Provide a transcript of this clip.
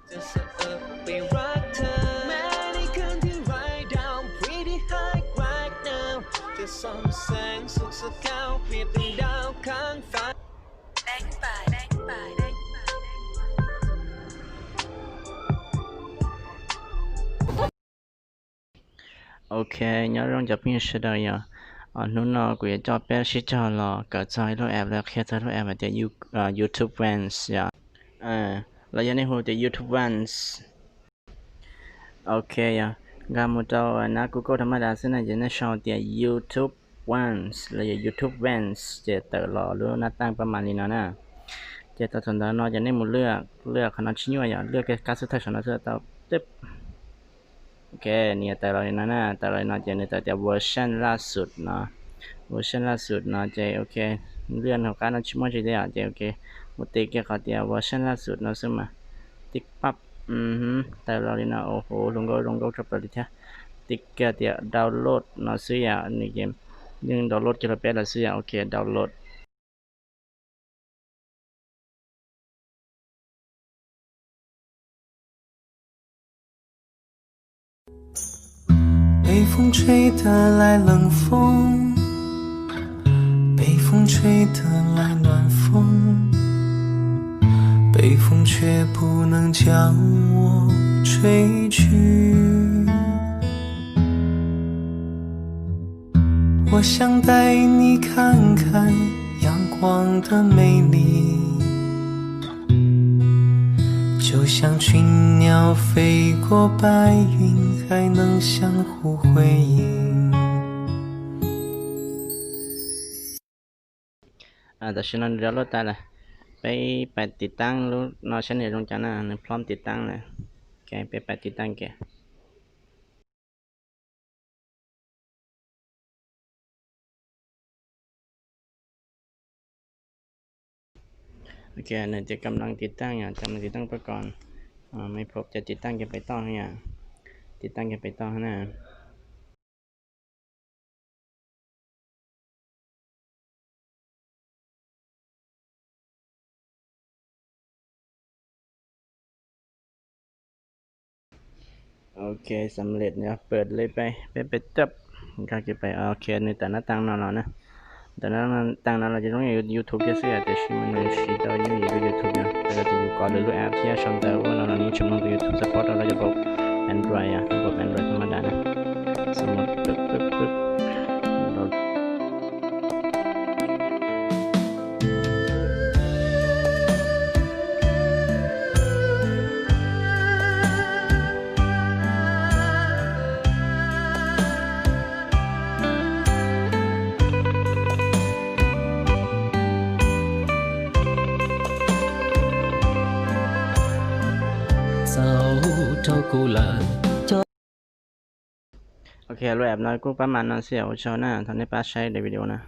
Ok, nyob zoo cov phooj ywg sawv daws yom. Hnub no kuv yuav coj peb sib cog los kawm txog ib lub app, lawv qhia txog lub app hais tias You- YouTube Vanced yom. Los yog nej hu tias YouTube Vanced. Ok, yog nkag mus rau nab Google tham ma da xwb na, ces nej sau tias YouTube Vanced los yog YouTube Vanced ces tawm los lub nab taj pab mas li no na. Ces tau thaum ntawd no ces nej mus lwaj, lwaj qhov no tsis nyuaj yom, lwaj kab xub thawj saum no xwb tau. Ok, nws yuav tawm los li no na, tawm los li no ces nws tawm tias version laj xum no, version laj xum no ces ok, lwaj hauv qab no tsis muaj tsis tias ces ok, mus tiv kiag qhov tias version laj xum no xwb mas, tiv pab, tawm los li no, ua huv hluas nkauj zoo nkauj tshaj plaws li thiab. Tiv kiag tias download no xwb yom, nws ces yeej download kiag rau peb lawm xwb yom, ok, download. 北风吹得来冷风，北风吹得来暖风，北风却不能将我吹去。我想带你看看阳光的美丽，就像群鸟飞过白云，还能相互辉映。 Tam sim no nws download tas lawm, peb pais tiv taab lub no saib nws zoo cas na, nws plom tiv taab lawm. Ok, peb pais tiv taab kiag. Ok, nws tias kam lees tiv taab yom, kam lees tiv taab pab kom, mej phob ces tiv taab kiag pem toj yom, tiv taab kiag pem toj na. Ok, xam lej yog pawg li peb, peb peb tawb, nkag kiag pem, ok, nws tawm nab taab no los na. Tawm nab taab no los ces zoo li YouTube thiab xwb, tiam sis mas nws siv tau yeej yus lub YouTube no, yog tias yus kov lwm lub app thiab sau ntawv ua no los nws tsis muaj tus YouTube support rau lawv cov npaum Android, npaum Android tham ma da na. Ok, lub app no kuj pab mas no xwb, ua tsaug na, thov nej pab saib daim video na.